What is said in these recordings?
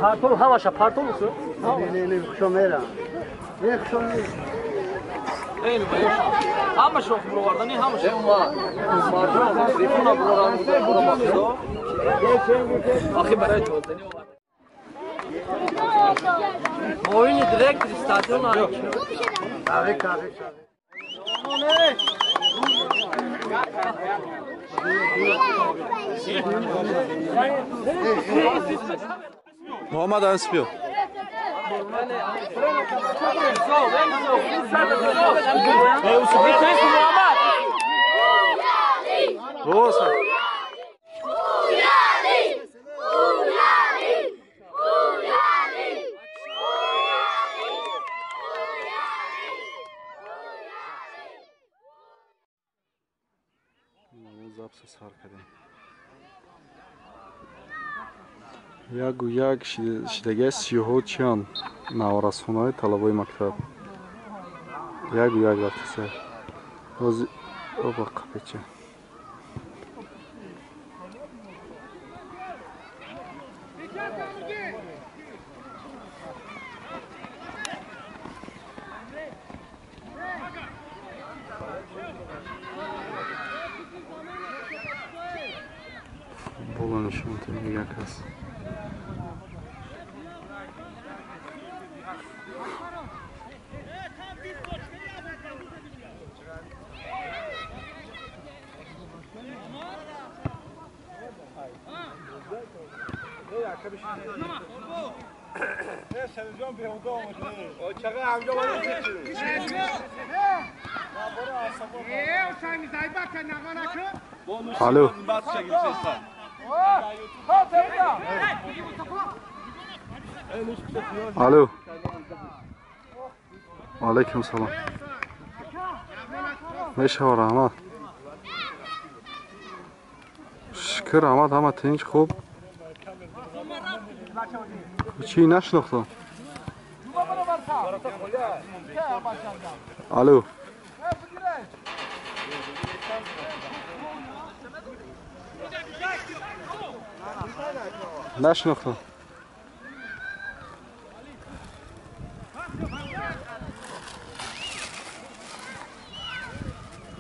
Партол ҳамаша партол усу? Не, не, хушомера. Не, хушомера. Ҳамаша буровардани ҳамаша. Мардум телефона буровардан. Охи барои ҷавобдани овард. Муовини директори стадион. Табрик, табрик. Муҳаммад Ансбиё. Роса. Записа сар кардем. Ягу як шидагай сиёҳо чиян наврасонаи талабои мактаб. Ягу як рафтаса. Ҳозир оба қапеча. Футбола нишон медиҳем як аст. Алло. Алло. Алейкум салом. Мешава раҳмат. Шукр раҳмат, ҳама тинч хуб. Чӣ нашинохтам? Алло. Нашинохтам.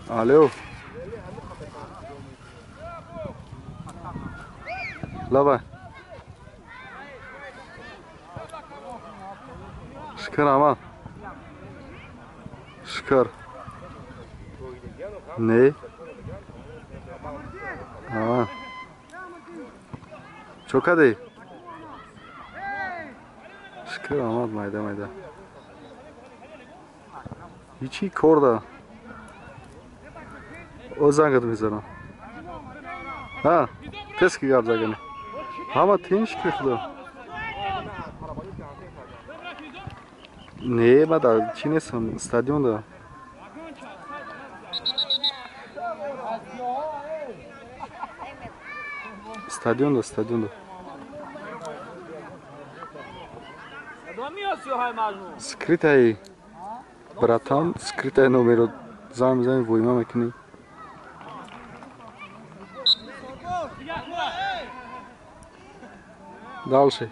Алло. Лаба. Шукр аман. Шукр. Не? Аман. Чо кардӣ? Шукр омад, майда майда. Ҳичи кор да. О зангат мезанам. Ҳа, тез ки гап загани. Ҳама тинч ки худо. Не, ма дар чӣ нестам, стадион да. Стадион да, стадион да. Скрытай, братан, скрытай номеро занг мезанӣ, воима мекунӣ. Дальше.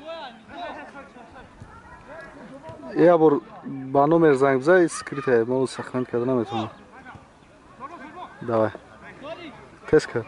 Я бор ба номер занг бизай, скрытай, мо сохранить карда наметавонам. Давай. Тез кар.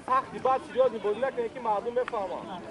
سختی باید سریاز بازی نکنه که مردم بفهمن.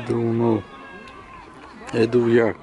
Ду-нол. 2-1.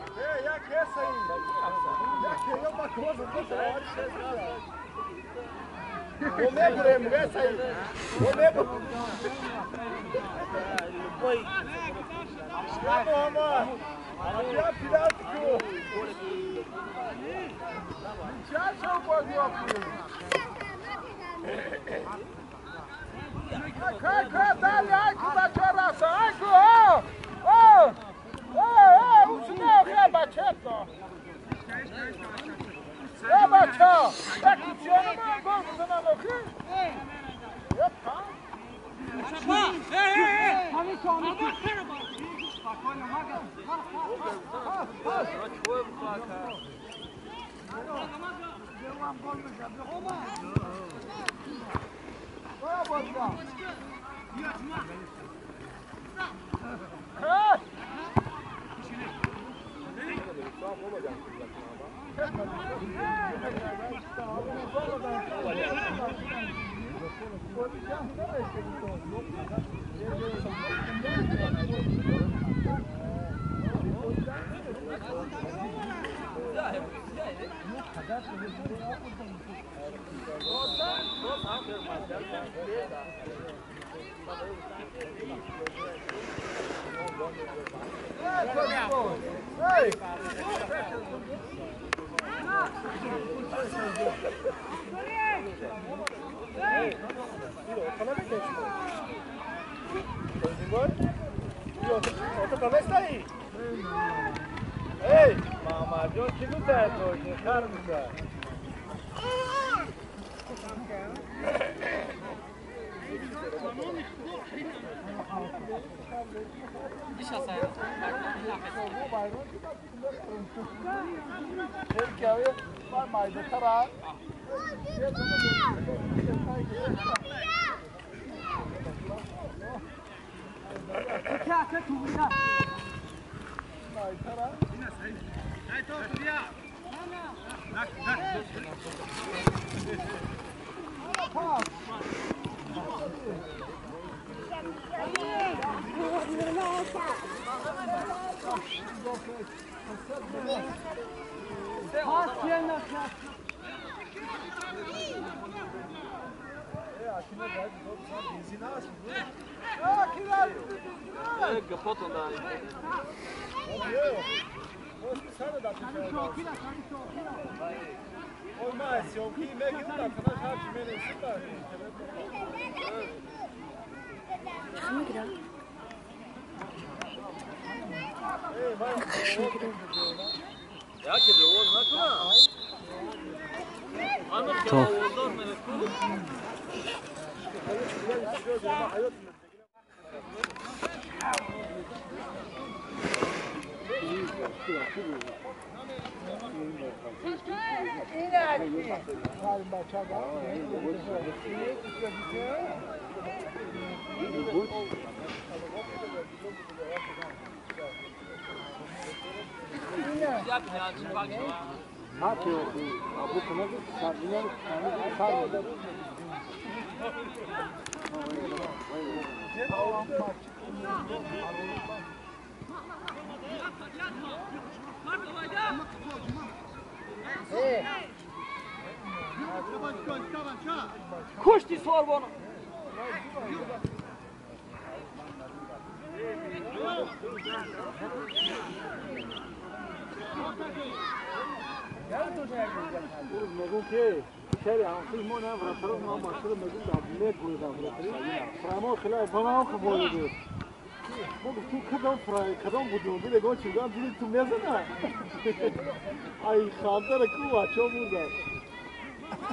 Кушти сорбону.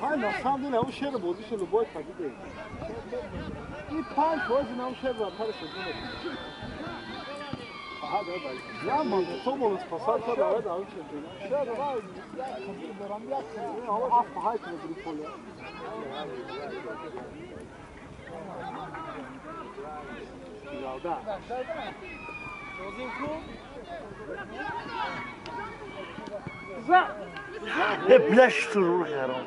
На самом деле, он шер бозише любой победы. И 5% нам шер вратарь сезона. Ага, да, да. Я могу собол спасать, да, да, он шер. Шер давай, я аф хайт на друг поле. Да. بلاش تروح يا رب.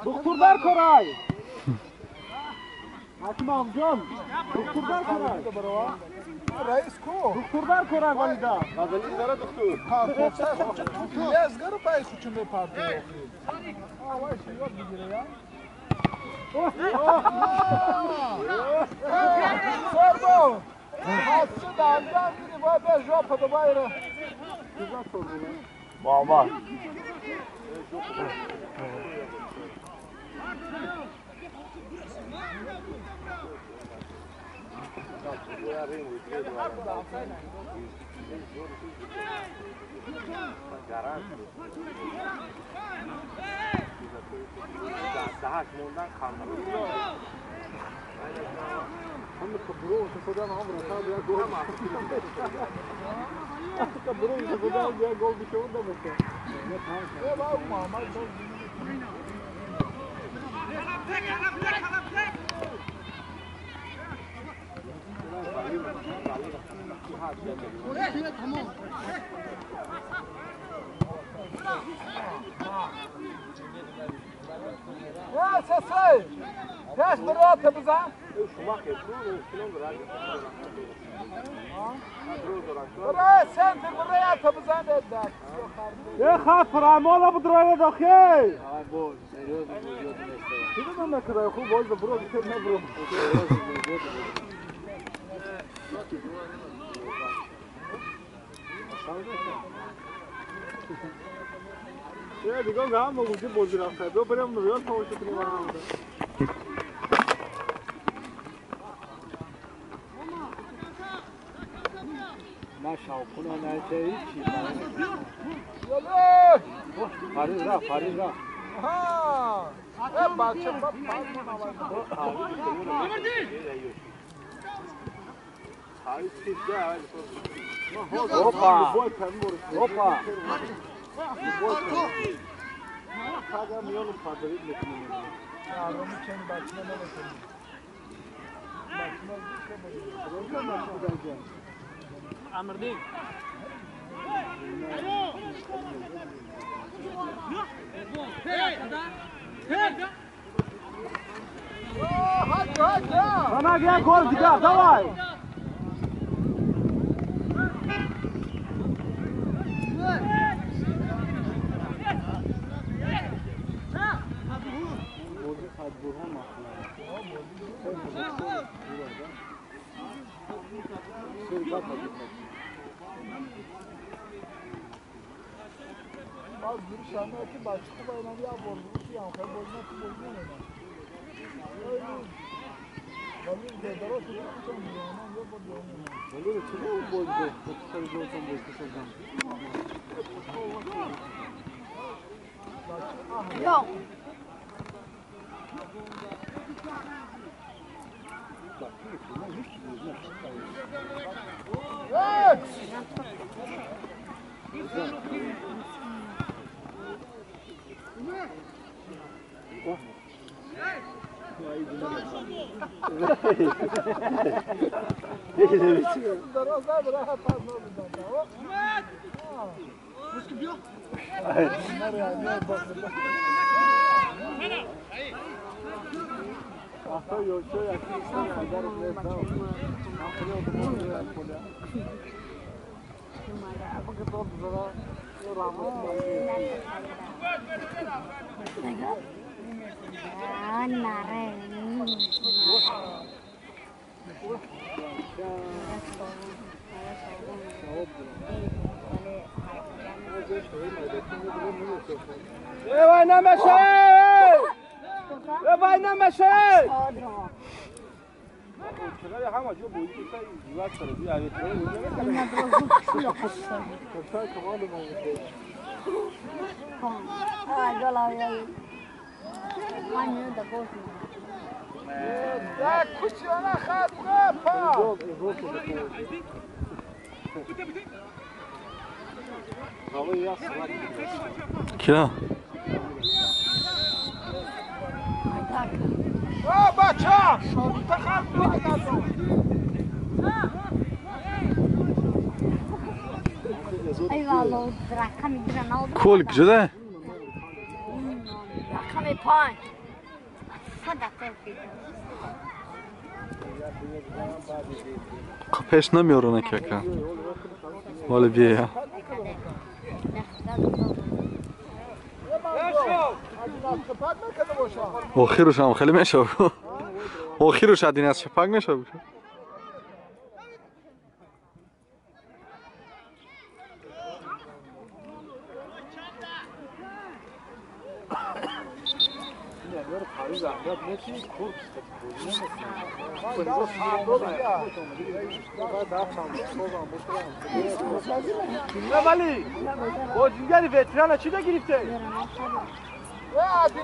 Doktorlar Koray. Hakim amcam. Doktorlar Koray. Reis ko. Doktorlar Koray valida. Valida doktor. Ha, Lezgar bay xuchun pardi. Ha, vay şey yok bigire ya. Sorbo. Hatsı da amcam biri vay be jopa da bayra. Baba. Опа! Опа! Гол, давай! Кия? Кол куҷода? Рақами 5. Пеш намеорона кака. Вале бия. Охируш ҳам хеле мешав. Охируш адин аз шапак мешав. ولی بازیگر وتران چی گرفته؟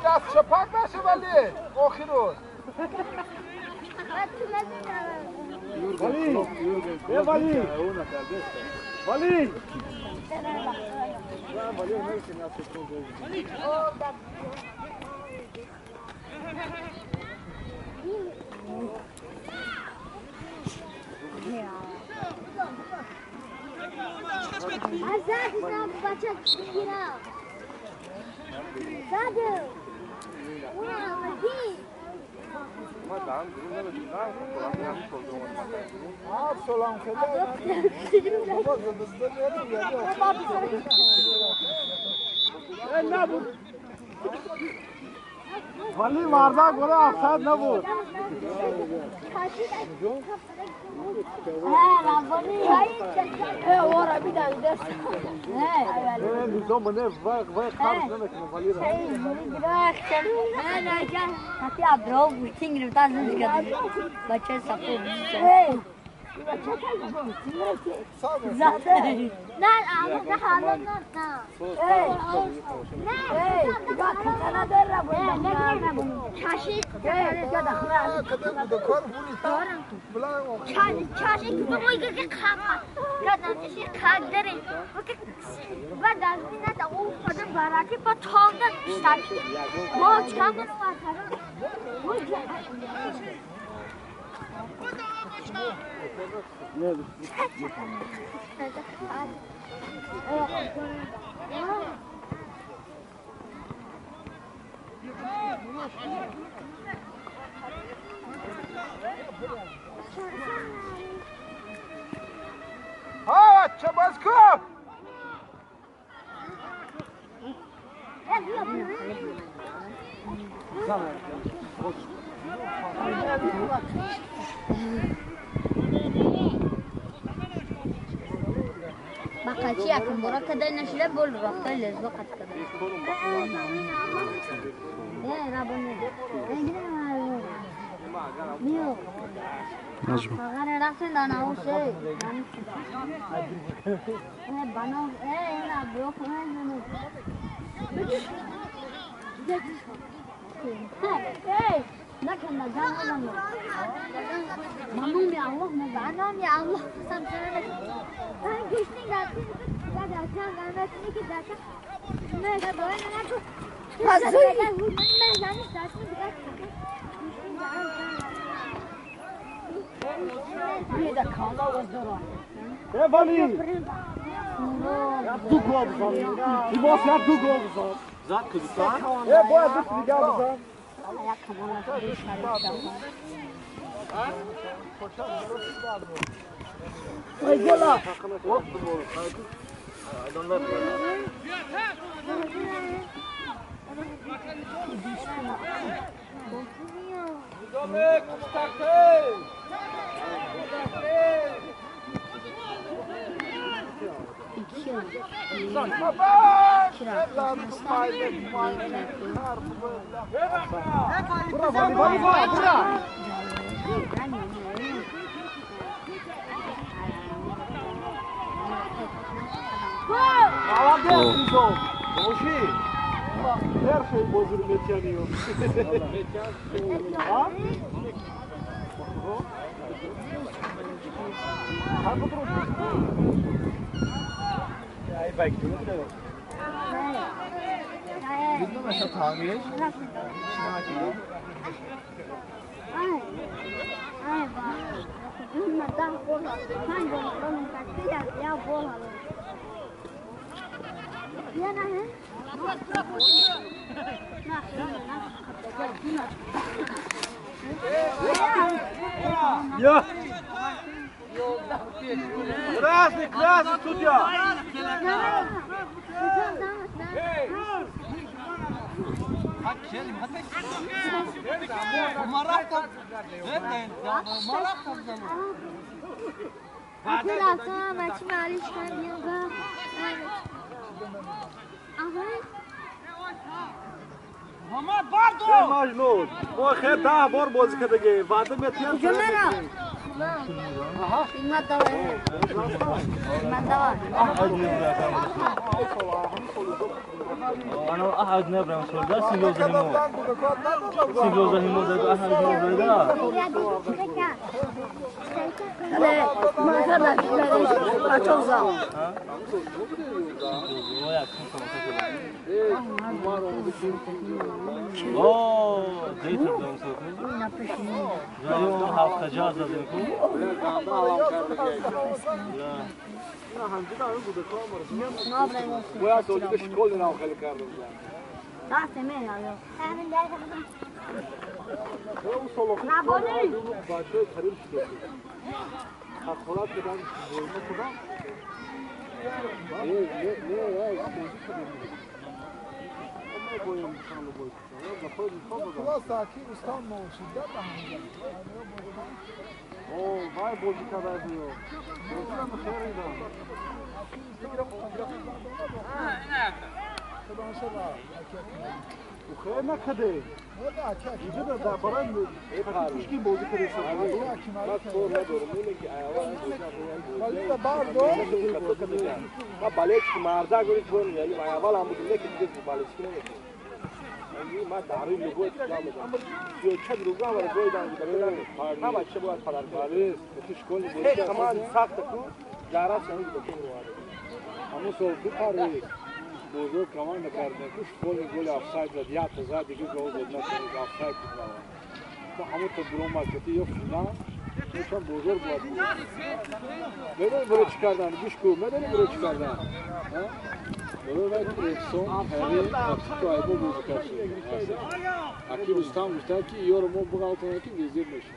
دست چپک نشه ولی آخرون ولی ولی ولی ولی مردا گره افسد نبود. Бақачи якум бора кадай нашида бол рафта лезо қат кадай. Э, рабоне. Мио. Нажм. Агар рафтен дана усе. Э, бано, э, на блок, э, на. Эй, накун на жан на. Мамум я Аллах, мамум я Аллах, самсана. Я! Красный, красный, судья! مجنون ما خیر 10 بار بازی کرده وعده میتیم. انا احد نبرم سولدا سيلوزهيمو سيلوزهيمو ده احد نبرم بزرگ کمان نکرده کش گل گل آفساید زد یا تا زد دیگه گل زد نه آفساید بود تو همون تو برو مارکتی یا فلان چون بزرگ بود میدونی برو چی کردن گوش کو میدونی برو چی کردن ها برو باید اکسون هری تو ایبو بازی کرد اکی رستم گفت که یارو ما بغلطونه که وزیر میشه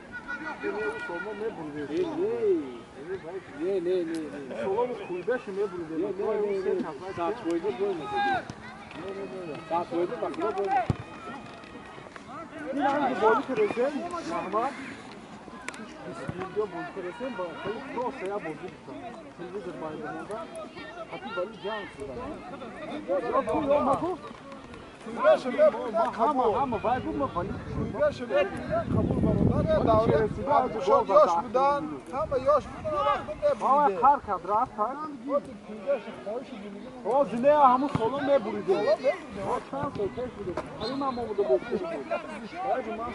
نه نه نه نه سولو خوبش میبرده نه نه نه ساعت وایده بوده نه نه ساعت وایده بخدا بوده این هم بازی کرده محمد ویدیو بازی کرده با خیلی پروسه یا بازی کرده تلویزیون باید مونده حتی ولی جان شده همه باید بود قبول برادر دوره یاش بودن همه یاش بودن وقت نبریده کار کرد رفت ها زنده همون سالو نبریده چند سال پیش بوده ولی من ما بوده بازی باید من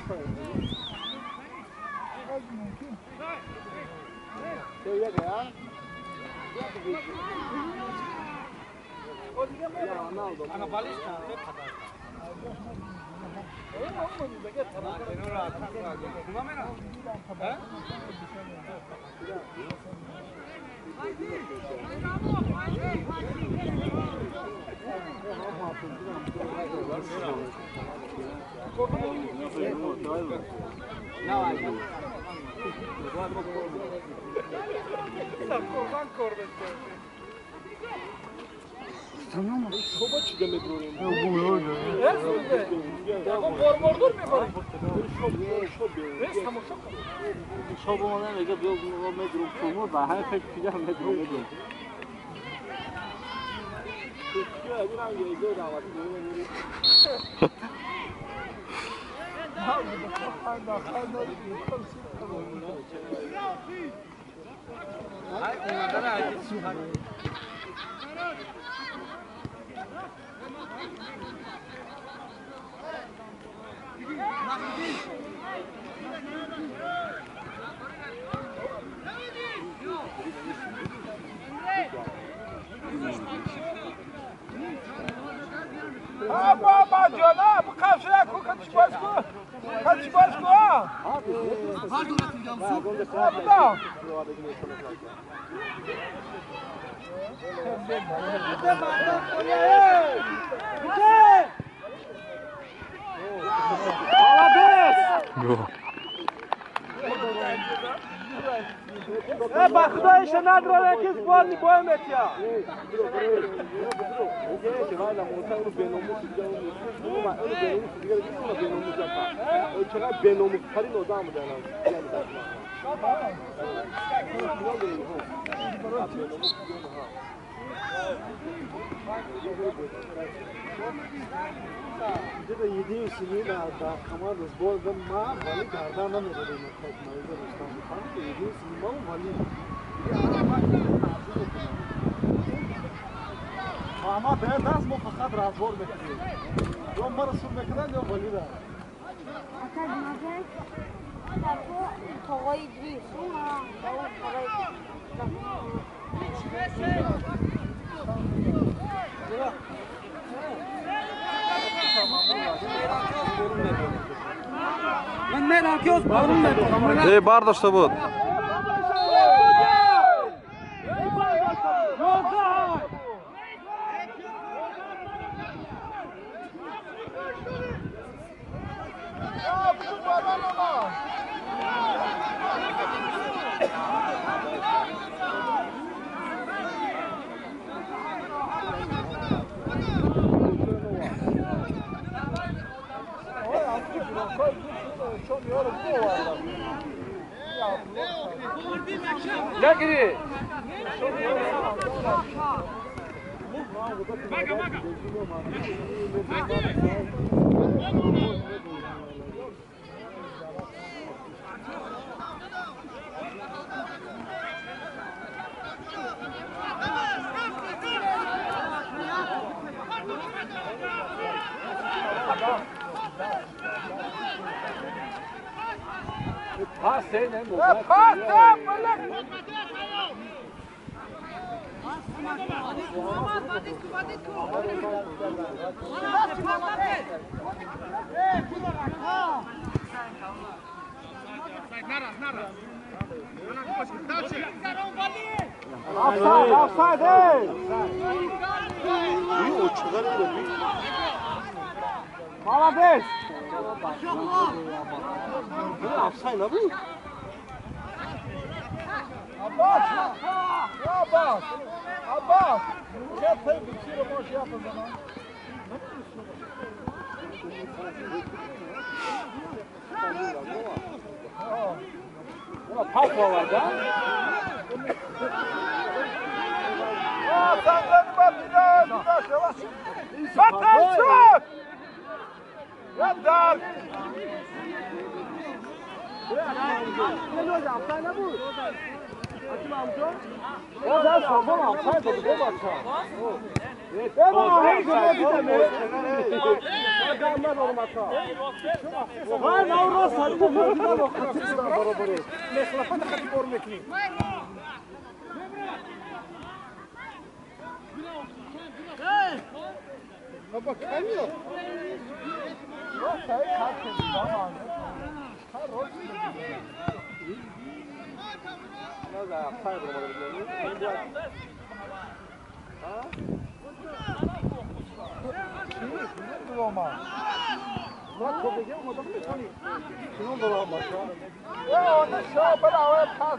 Бардошта буд.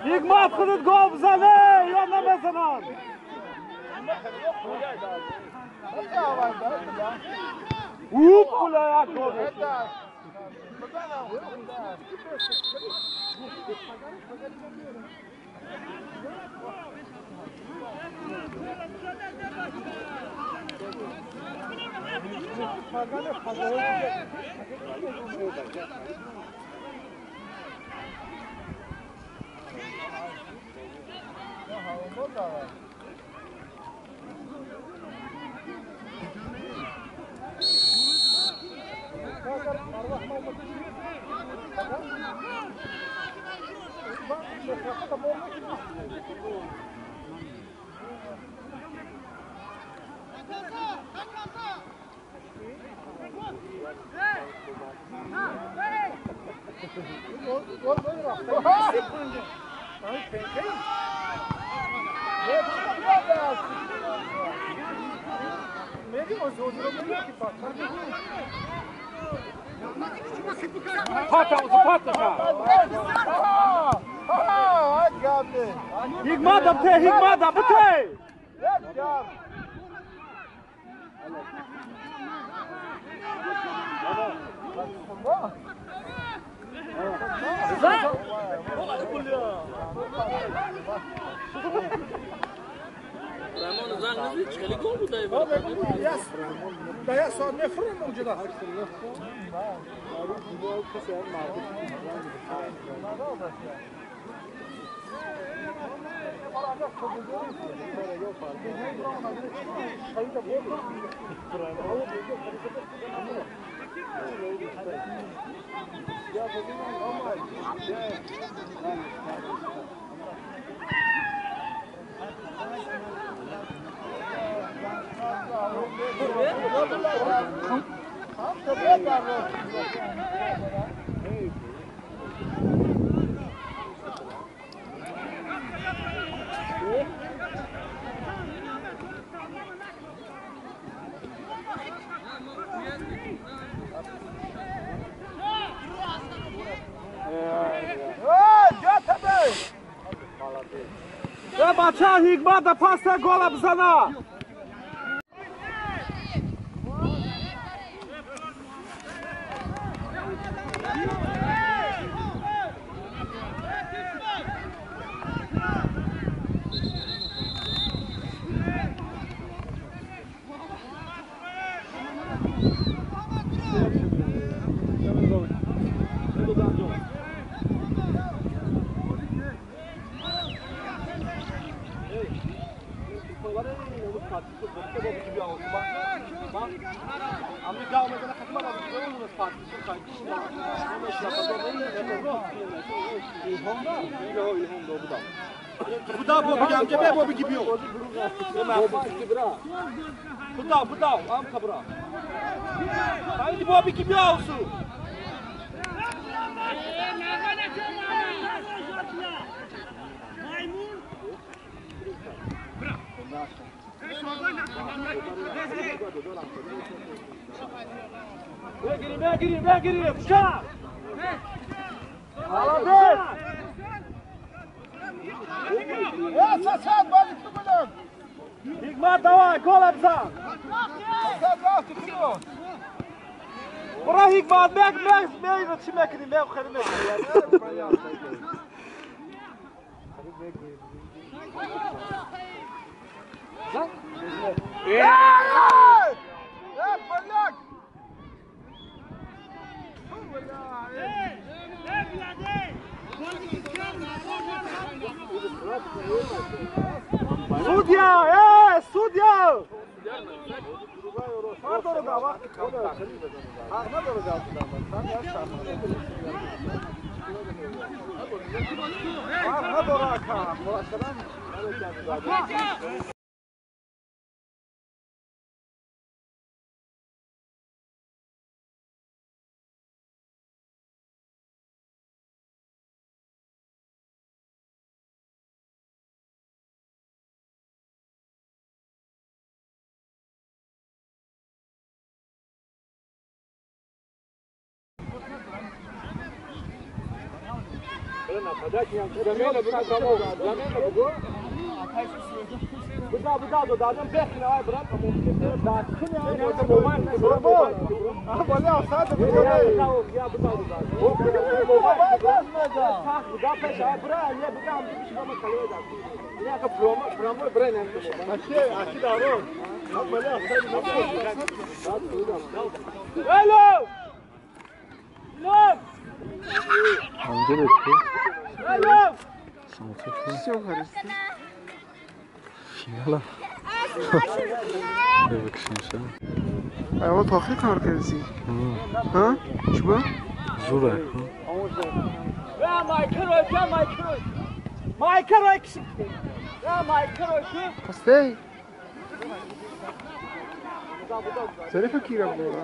Ҳикмат худат гол бизане ё намезананд. Уп, бля, як гол. Ҳикмат бите. Бача Ҳикмат да паста гола бизана. Ҳикмат давай гола бизан. Ура Ҳикмат мег мег мег чӣ мекунӣ мег хеле мекунӣ. Судья, судья! Финала. اول تاخیر کار کردی. ها؟ چی بود؟ زوره. پسته. ظریف کیرم بود.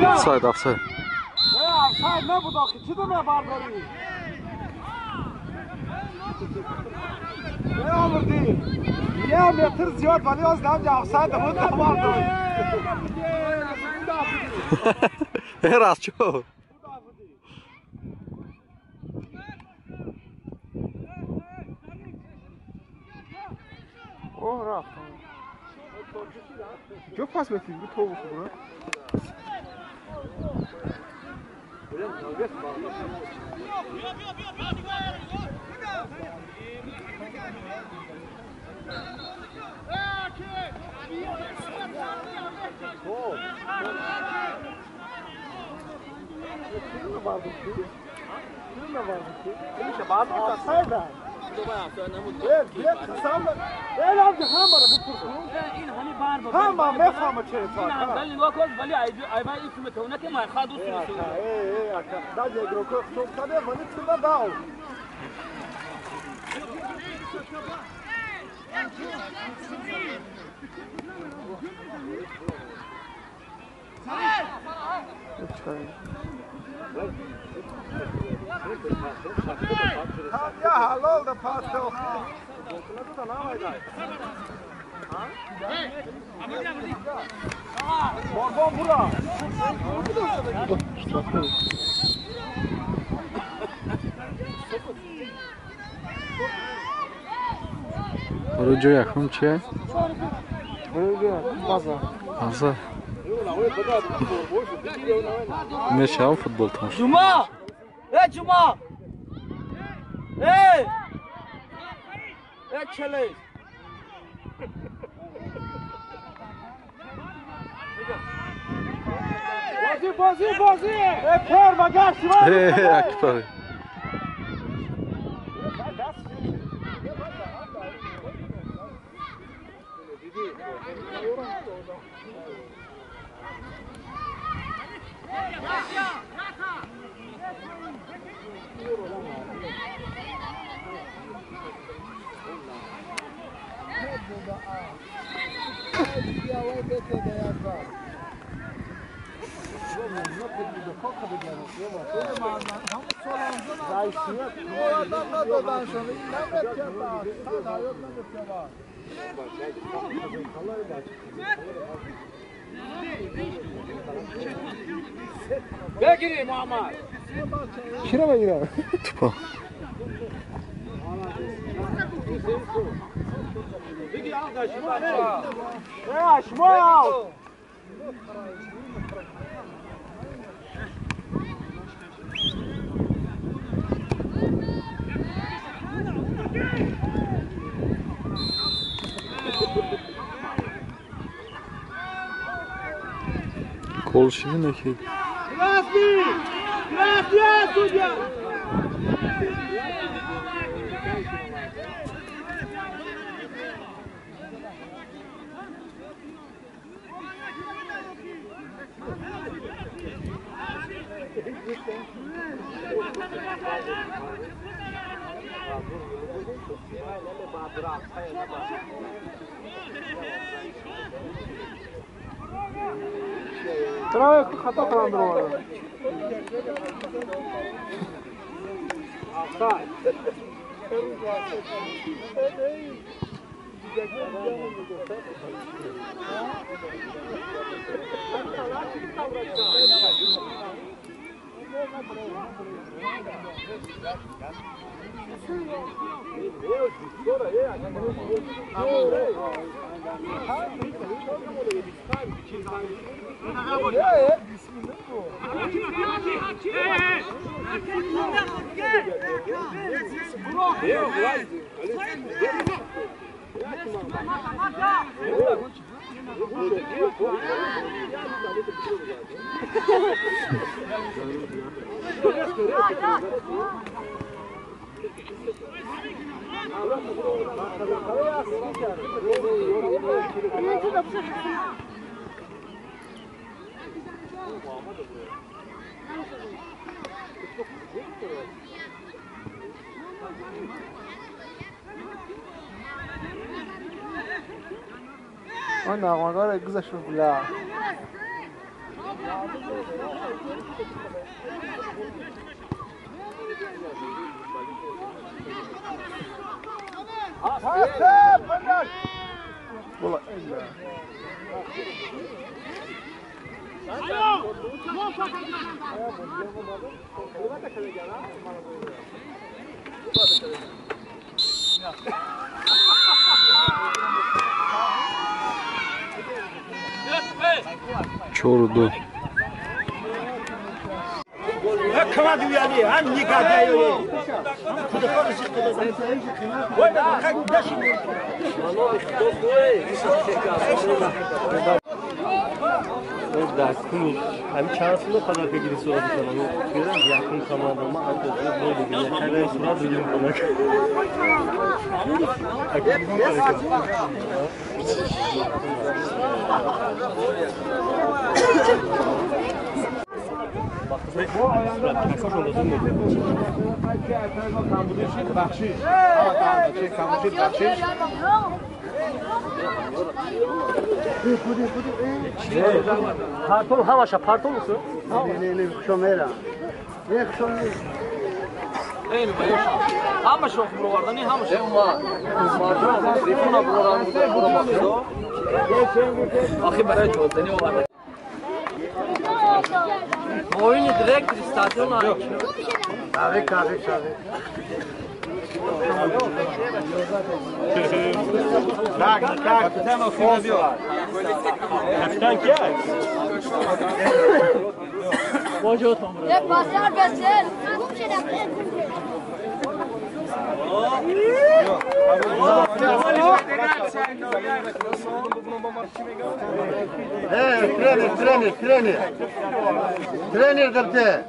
آفساید آفساید. آفساید نبود آخه چی تو برداری؟ نه آوردی یه متر زیاد ولی از نام آفساید بود برداری. راست چو. اوه رفت. جو پاس بدی تو بخور. Ya halal da pasta. برای جای اکنون چیه؟ برای جای بازا. بازا. میشه هم فوتبال تماشا. جمعه! ای جمعه! ای! ای چلی! بازی بازی بازی! ای پر و گشت! ای اکبر! بگیری محمد چرا بگیرم؟ توپا. Гол шиди неки. Трое хато каландровая. نغمه‌گار گذشت بلا 4-2. Ҳамин чанд сол қадар бигири сурат мекунам. Якум команда ма сурат бигирим кунак. Partol havaşa partol musun? Ne хушомера. Не хушомера. Ҳама шох буровардани ҳама шох. Телефона буровардан. Охи барои ҷавобдани оварда. Муовини директори стадион Тавик, тавик, тавик. Так, так, капитан ки аст? Тренер, тренер, тренер. Тренер дабте.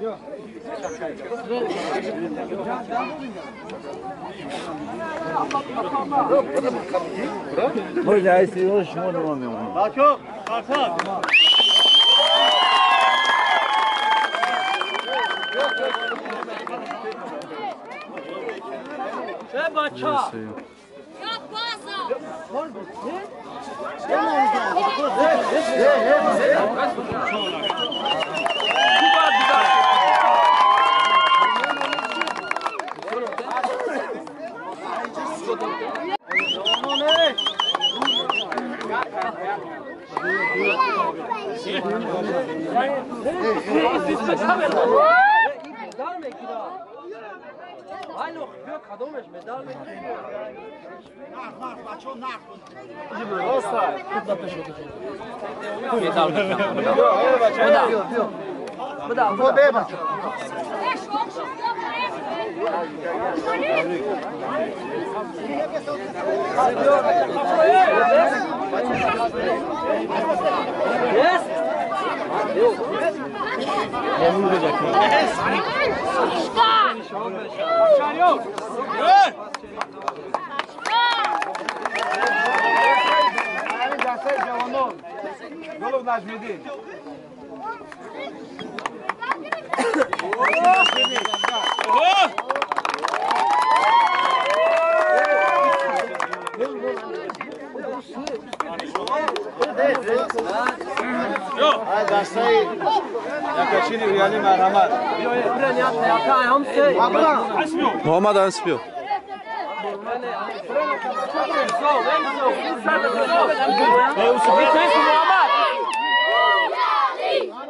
Муҳаммад Ансибиё.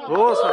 Роса.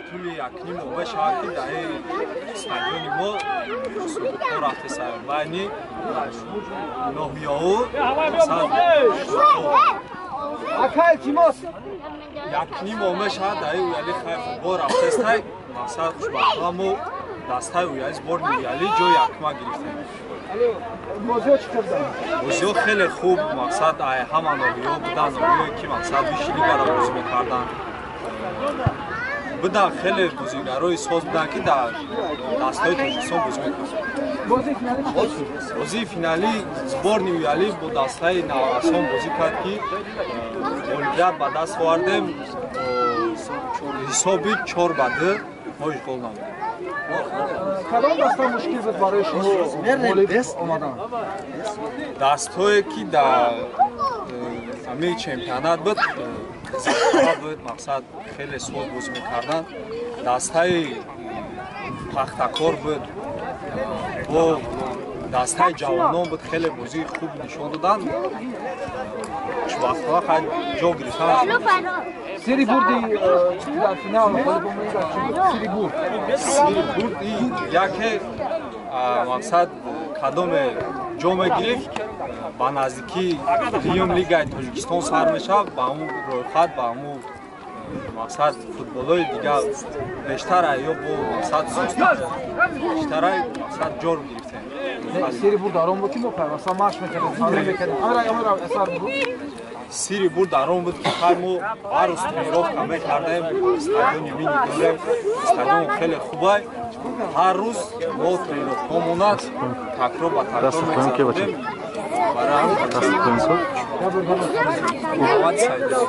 Тӯли якним моҳ шавад ки дар стадиони мо рафта байни ноҳияҳо якним моҳ мешавад дар уяли хай футбол рафтестай мақсад хушбахтона мо дастаи уяли сборни уяли ҷои якума гирифтем. Бозиҳо хеле хуб, мақсад ҳама ноҳияҳо буданд, ноҳияе ки мақсад виши лигара бозӣ мекарданд буданд, хеле бозигарои соз буданд ки дар дастаҳои Тоҷикистон бозӣ мекарданд. Бозии финалӣ сборни уяли бо дастаи наврасон бозӣ кард ки ғолибият ба даст овардем, ҳисоби 4-2 мо ишғол намудем. Кадом даста мушкил буд барои шумо ғолиб омадан? Дастҳое ки дар ҳамин чемпионат буд, зафара буд, мақсад хеле соз бозӣ мекарданд. Дастаи Пахтакор буд, бо дастаи ҷавонон буд, хеле бозии хуб нишон доданд. Хушбахтона хай ҷо гирифтан. Сири бурди дар финал ғолиб омадед чӣ буд? Сири бурд. Сири бурд яке мақсад кадоме ҷо мегирифт ба наздикии дуюм лигаи Тоҷикистон сар мешавад, ба ҳамун рӯйхат, ба ҳамун мақсад футболҳои дигар бештар ё бо мақсад бештарай мақсад ҷо гирифтем. Сири бурд дар он буд ки мо пайваста машқ мекардем, тамрин мекардем. Амра асар буд. Сири бурд дар он буд ки хай мо ҳар рӯз тренировка мекардем, стадиони мини дорем, стадион хеле хубай. Ҳар рӯз мо тренировкаҳомона такрор ба такрор мегузаронидем. Барои Муҳаммад Саидов.